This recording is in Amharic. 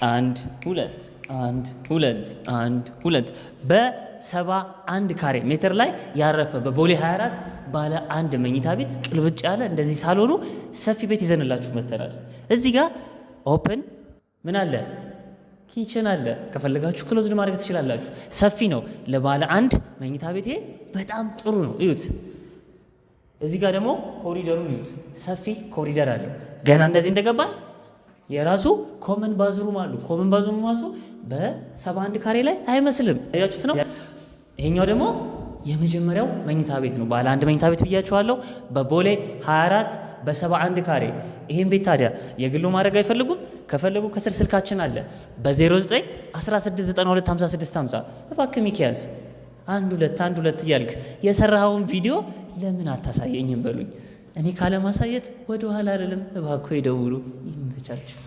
አንድ ሁለት አንድ ሁለት አንድ ሁለት በ71 ካሬ ሜትር ላይ ያረፈ በቦሌ 24 ባለ አንድ መኝታ ቤት ቅልብጭ ያለ እንደዚህ ሳሎኑ ሰፊ ቤት ይዘንላችሁ መጥተናል። እዚህ ጋር open ምን አለ፣ kitchen አለ። ከፈለጋችሁ closed ማድረግ ትችላላችሁ። ሰፊ ነው። ለባለ አንድ መኝታ ቤት ይሄ በጣም ጥሩ ነው። እዩት። እዚህ ጋር ደግሞ ኮሪደሩን እዩት። ሰፊ ኮሪደር አለው። ገና እንደዚህ እንደገባን የራሱ common bathroom አሉ። Common bathroom ራሱ በ71 ካሬ ላይ አይመስልም። ያያችሁት ነው። ይሄኛው ደግሞ የመጀመሪያው መኝታ ቤት ነው። ባለ አንድ መኝታ ቤት ብያችኋለሁ። በቦሌ 24 በ71 ካሬ። ይሄን ቤት ታዲያ የግሉ ማድረግ አይፈልጉም? ከፈለጉ ከስር ስልካችን አለ በ09 16 92 56 50። እባክህ ሚኪያስ አንድ ሁለት አንድ ሁለት እያልክ የሰራኸውን ቪዲዮ ለምን አታሳየኝም በሉኝ። እኔ ካለማሳየት ወደ ኋላ አልልም። እባክዎ ይደውሉ። ይመቻችሁ።